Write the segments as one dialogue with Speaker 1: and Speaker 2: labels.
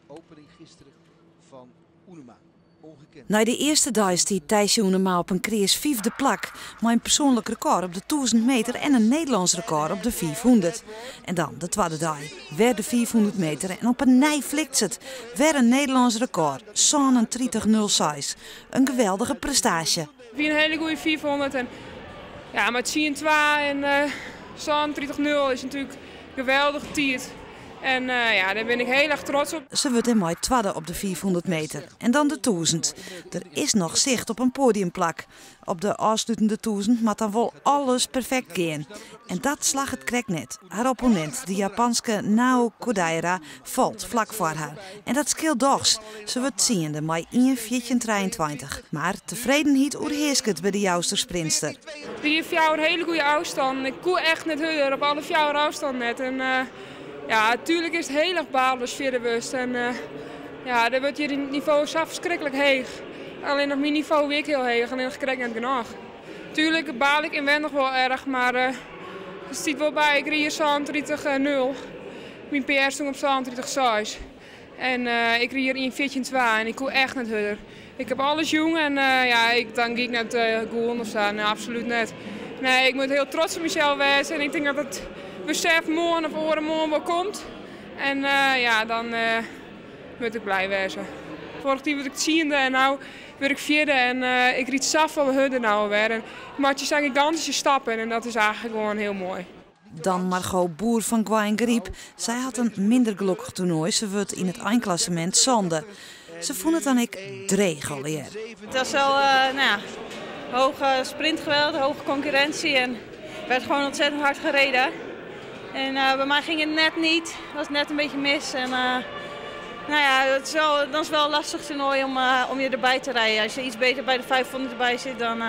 Speaker 1: Opening gisteren van Oenema. Ongekend.
Speaker 2: Nei de earste dei stiet Thijsje Oenema op in kreas fyfde plak, mei in persoanlik rekôr op de 1000 meter en in Nederlânsk rekôr op de 500. En dan de twadde dei, wer de 500 meter en op 'e nij flikt se it. Wer in Nederlânsk rekôr, 37,06. In geweldige prestaasje.
Speaker 3: It wie in hiele goede 500 en ja, mei 10-2 en 37-0 is natuerlik geweldich tiid. En ja, dêr bin ik hiel erch trots op.
Speaker 2: Se wurdt dêrmei twadde op de 500 meter en dan de 1000. Der is noch sicht op in poadiumplak. Op de ôfslutende 1000 moat dan wol alles perfekt gean. En dat slagget krekt net. Har opponint, de Japanske Nao Kodaira, falt flak foar har. En dat skeelt dochs. Se wurdt tsiende mei ien 14:23. Mar tefredenheid oerhearsket by de Jouster sprintster.
Speaker 3: It wie fjouwer hiele goede ôfstannen. Ik koe echt net hurder, op alle fjouwer ôfstannen net. En ja, natuerlik is it hiel erch balen ast fjirde wurdst. En ja, dêr wurdt hjir it nivo sa ferskriklik heech. Allinnich myn nivo wie ek hiel heech, allinnich krekt net genôch. Tuerlik baal ik ynwendich wol erch, mar der stiet wol by, ik ried 37-0. Myn PR stond op 37-6. En ik ried ien 14-2 en ik koe echt net hurder. Ik ha alles jûn en ja, dan gean ik net gûlen of sa. Nee, absolút net. Nee, ik moat hiel trots op mysels wêze en ik tink dat it besef moarn of oaremoarn wol komt. En ja, dan moat ik blij wêze. Foarich tiid wurd ik tsiende en no wurd ik fjirde en ik ryd safolle hurder no alwer. En ik meitsje sa'n gigantyske stappen en dat is eigentlik gewoan hiel moai.
Speaker 2: Dan Margot Boer fan Goaiïngaryp. Sy hat in minder gelokkich toernoai. Se wurdt yn it einklassemint sânde. Se fûn it dan ek dreech allegear.
Speaker 4: It was wel nou ja, hoge sprintgeweld, hoge concurrentie en werd gewoon ontzettend hard gereden. En by my gyng it net niet, het was net in bytsje mis. En nou ja, het is wel, dan is het wel een lastig toernooi om je derby te rijden. Als je iets beter bij de 500 erbij zit, dan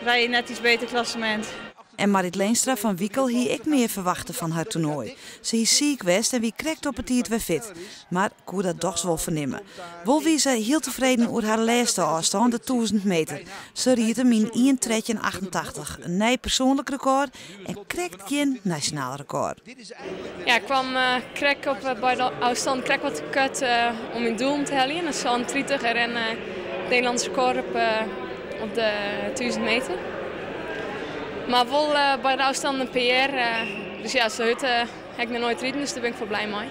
Speaker 4: rij je net iets beter klassement.
Speaker 2: En Marit Leenstra fan Wikel hie ek mear ferwachte fan har toernoai. Se hie siik west en wie krekt op 'e tiid wer fit, mar koe dat dochs wol fernimme. Wol wie se hiel tefreden oer har lêste ôfstân, de 1000 meter. Se ried him yn ien 13:88, in nij persoanlik rekôr en krekt gjin nasjonaal rekôr.
Speaker 5: Ja, ik kwam krekt op by de ôfstân krekt wat te koart om myn doel te heljen, in 37 en it Nederlânsk rekôr op de 1000 meter. Mar wol by de ôfstân in PR, dus ja, sa hurd ha ik noch noait riden, dus dêr bin ik wol blij mei.